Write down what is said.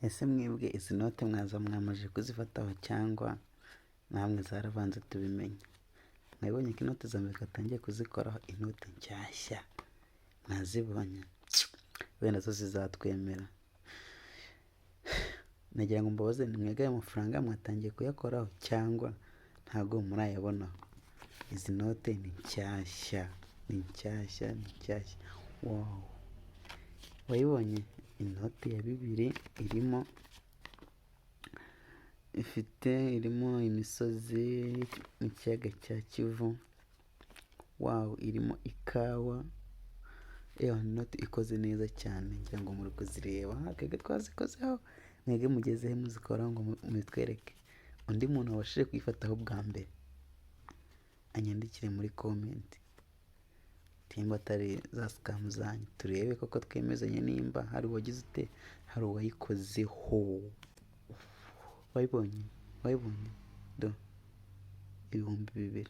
Ese mwebwe izi note mwaza mwamaze kuzifataho cyangwa namwe zaravanze tubimenye? Mwabibonye ko inote za mbere twatangiye kuzikoraho, inote nshyashya mwazibonye? Wenda zo zizatwemera. Nagira ngo mbabaze, ni mwebwe ayo mafaranga mwatangiye kuyakoraho cyangwa ntabwo murayabonaho? Izi note ni nshyashya, ni nshyashya, ni nshyashya. Wow! Wayibonye? Inote ya 2000 irimo, ifite, irimo imisozi n'ikiyaga cya Kivu. Wow! Irimo ikawa. Ewa, inoti ikoze neza cyane, ngira ngo muri kuzireba, twebwe twazikozeho, mwebwe mugezehe muzikoraho ngo mubitwereke. Undi muntu wabashije kuyifataho bwa mbere anyandikire muri comment nimba atari za scam zanyu, turebe koko twemezanye nimba hari uwagize ute, hari uwayikozeho. Wayibonye? Wayibonye? Do 2000.